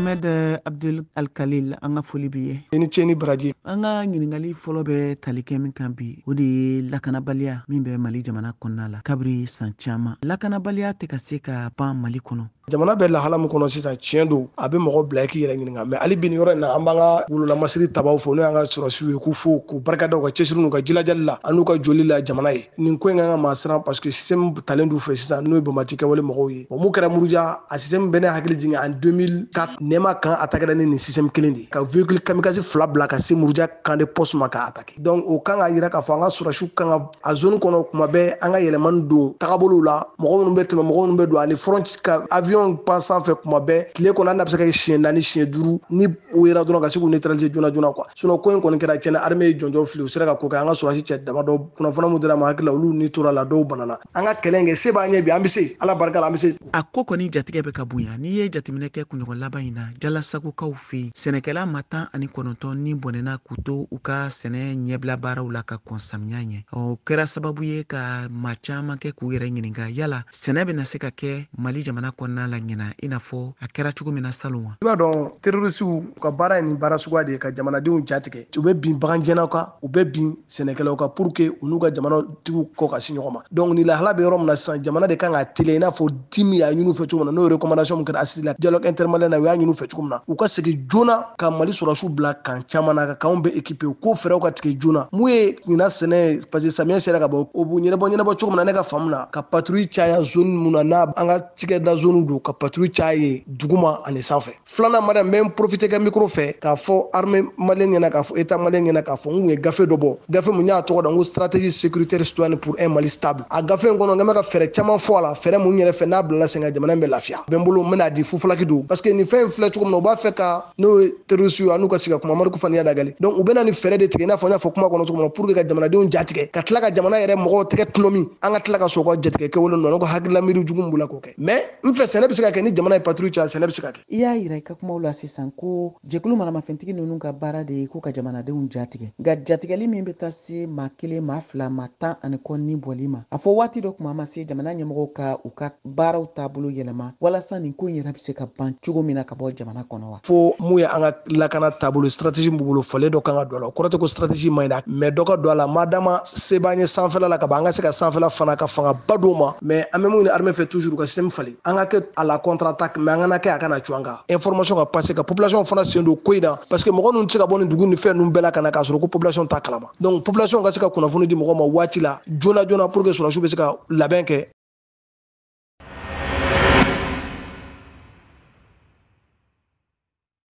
Mohamed Abdul Alkalil, an ka foli b'i ye. I ni ce ni baraji. An ka ɲininkali fɔlɔ bɛ tali kɛ min kan bi, o de ye lakanabaliya min bɛ Mali jamana kɔnɔna la kabiri san caman. Lakanabaliya tɛ ka se ka ban Mali kɔnɔ. Jamana bɛ lahala min kɔnɔ sisan, tiɲɛ don, a bɛ mɔgɔ bila i k'i yɛrɛ ɲininka. Mais hali bi nin yɔrɔ in na, an b'an ka wololamasiri tabaw fo, n'o y'an ka sɔrɔsiw ye, k'u fo, k'u barikada u ka cɛsiri n'u ka jilajali la an'u ka joli la jamana ye. Nin ko in kan ka maa siran, parce que système talen d'u fɛ sisan, n'o ye banbati kɛwale mɔgɔw ye. Bon, mun kɛra Muruja, a système bɛ ne hakili jigin en 2004, Nɛma kan attaqué ni nin système kelen de ye, ka véhicule kamikaze fila bila ka se Muruja camp de poste ma k'a attaqué. Donc o kan ka yira k'a fɔ an ka sɔrɔsiw kan ka a zone kɔnɔ kuma bɛɛ, an ka yɛlɛmani don tagabolow la, mɔgɔ minnu bɛ tɛmɛ, mɔgɔ minnu bɛ don, ani front ka avion pan sanfɛ kuma bɛɛ tile kɔnɔ, hali n'a bɛ se ka kɛ siɲɛ 4, siɲɛ 5, ni o yera dɔrɔn ka se k'u neutraliser joona joona quoi. Sinon ko in kɔni kɛra tiɲɛna, armée ye jɔnjɔn fili, u sera ka ko kɛ. An ka sɔrɔsi cɛ damadɔ, kunnafoni mun dira ma hakili la, olu ni tora la, dɔw banana. An ka kɛlɛ in kɛ, se b'an ɲɛ bi, an bɛ se, Ala barika la, an bɛ se. A ko kɔni jatigɛ bɛ ka bonya. N'i ye jateminɛ kɛ kunɲɔgɔn laban in na, Jalasagokaw fɛ yen, sɛnɛkɛla ma 19 ni bɔnɛna k'u to u ka sɛnɛ ɲɛbila baaraw la ka kɔn samiya ɲɛ. O kɛra sababu ye ka maa caman kɛ k'u yɛrɛ ɲininka yala sɛnɛ bɛna se ka kɛ Mali jamana kɔnɔna la ɲina, i n'a fɔ a kɛra cogo min na salon wa? I b'a dɔn, terrorisiw ka baara ye nin baara suguya de ye, ka jamanadenw jatigɛ. U bɛ bin bagangɛnnaw kan, u bɛ bin sɛnɛkɛlaw kan, pour que u n'u ka jamanatigiw kɔ ka se ɲɔgɔn ma. Donc ni lahala bɛ yɔrɔ min na sisan, jamana de kan ka teliya, i n'a fɔ dimi y'a ɲini u fɛ cogo min na, n'o ye recommandation min kɛra assise la, dialogue intermalien na, u y'a ɲini u fɛ cogo min na, u ka segin joona ka Mali sɔrɔsiw bila kan caman na, ka kanw bɛɛ équiper, ko fɛɛrɛw ka tigɛ joona. Mun ye ɲinan sɛnɛ, parce que samiyɛ sera ka bɔ, o b'u ɲɛnabɔ cogo min na, ne ka faamu na, ka patrouille caya zone mun na, n'a an ka cikɛda zone don, ka patrouille caya yen duguma ani sanfɛ. Filanan, madame, n bɛ n profiter kɛ micro fɛ k'a fɔ armée malienne ɲɛna, k'a fɔ état malien ɲɛna, k'a fɔ n kun ye gafe dɔ bɔ, gafe mun y'a tɔgɔ da n ko stratégie sécuritaire citoyenne pour un Mali stable. A gafe in kɔnɔ, n bɛ ka fɛɛrɛ caman fɔ a la, fɛɛrɛ mun yɛrɛ fɛ n'a bilala sen kan, jamana in bɛ lafiya. Bɛ n bolo, n bɛna di fufalaki don, parce que nin fɛn in filɛ cogo min na, u b'a fɛ ka, n'o ye terroriste ye, an'u ka sigi ka kuma Amadu Kufani Dagali. Donc u bɛ na ni fɛɛrɛ de tigɛ, i n'a fɔ n y'a fɔ kuma kɔnɔ cogo min na, pour que ka jamanadenw jatigɛ, ka tila ka jamana yɛrɛ mɔgɔw tɛgɛ tɔnɔmi, an ka tila ka sɔn u ka jatigɛ kɛwale ninnu, ka hakilila miiri jugu min b'u la k'o kɛ. Mais n fɛ, sɛnɛ bɛ se ka kɛ ni jamana ye patrouille caya, sɛnɛ bɛ se ka kɛ. I y'a yira i ka kumaw la sisan ko jɛkulu maramafɛntigi ninnu ka baara de ye ko ka jamanadenw jatigɛ, nka jatigɛli min bɛ taa se maa kelen, maa fila, maa tan ani kɔ ni bɔli ma, a fɔ waati dɔ kuma ma se jamana ɲɛmɔgɔw ka u ka baaraw taabolo yɛlɛma walasa nin ko in yɛrɛ bɛ se ka ban cogo min na ka bɔ jamana kɔnɔ wa? Fo mun ye an ka lakana taabolo, stratégie min b'u bolo, falen dɔ kan ka don a la. O kɔrɔ tɛ ko stratégie man ɲi dɛ, mais dɔ ka don a la. Madama se b'an ye sanfɛla la ka ban, an ka se ka sanfɛla fana ka fangaba d'o ma. Mais an bɛ mun ɲini armée fɛ toujours, u ka système falen, an ka kɛ à la contre-attaque, mais an kana kɛ a kana cu an kan, information ka passer, ka population fana sen don ko in na, parce que mɔgɔ ninnu tɛ se ka bɔ nin dugu ni fɛn ninnu bɛɛ la ka na k'a sɔrɔ ko population t'a kalama. Donc population ka se ka kunnafoni di mɔgɔw ma waati la joona joona, pour que sɔrɔsiw bɛ se ka labɛn kɛ.